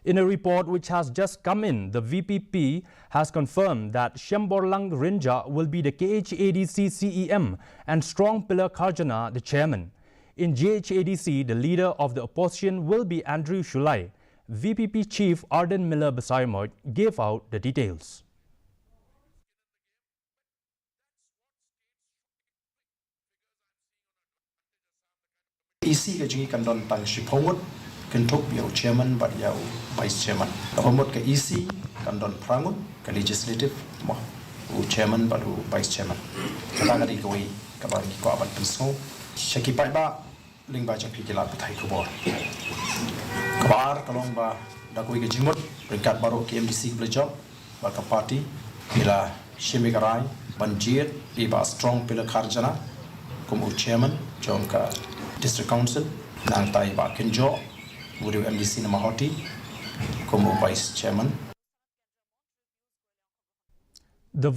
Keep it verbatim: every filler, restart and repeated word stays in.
In a report which has just come in, the V P P has confirmed that Shemborlang Rynjah will be the K H A D C C E M and Strong Pillar Kharjana the chairman. In J H A D C, the leader of the opposition will be Andrew Shullai. V P P chief Ardent Miller Basaiawmoit gave out the details. E C ka jong ngi kan don tang shiphew ngut, kynthup ïa u chairman bad ïa u vice chairman. Kaba mut ka E C kan don phra ngut, ka legislative mo, u chairman bad u vice chairman. Kata ka dei kawei kaba ngi kwah ban pynsngew sha ki paidbah lyngba jong phi ki lad pathai khubor. Kaba ar ka long ba da kawei ka jingmut ryngkat baroh ki M D C kiba la jop bad ka party, ki la shim ïa ka rai ban jied ïa i Bah Strong Pillar Kharjana kum u chairman jong ka District Council, nangta i Bah Kynjoh, u dei u M D C na Mawhati, kum u vice chairman. The